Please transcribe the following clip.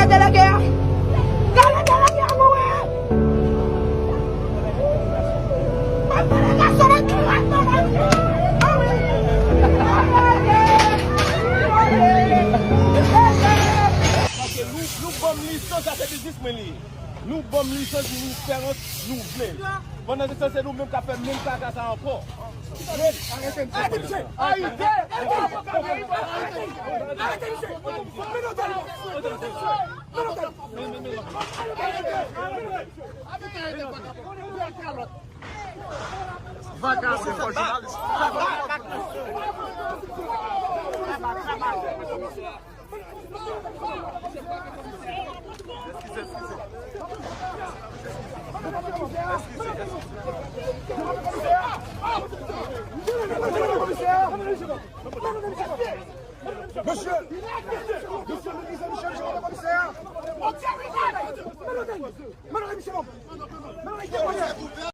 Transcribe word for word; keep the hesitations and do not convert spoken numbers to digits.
Delege a. Gade delege a mouri. Ban delegasyon nan kiwòs nan manje. Paske nou, nou ban m lisans, sa se biznis mwen li ye. Nou ban m lisans, nou fè rans, nou vle. Pandan se tan, se nou menm k ap fè menm kaka sa ankò. Arete misye! Arete misye! Arete misye! Arete misye! Menote l! Menote l! Vagabon, fò jounalis. Mesye, mesye, mesye, mesye, komisè a.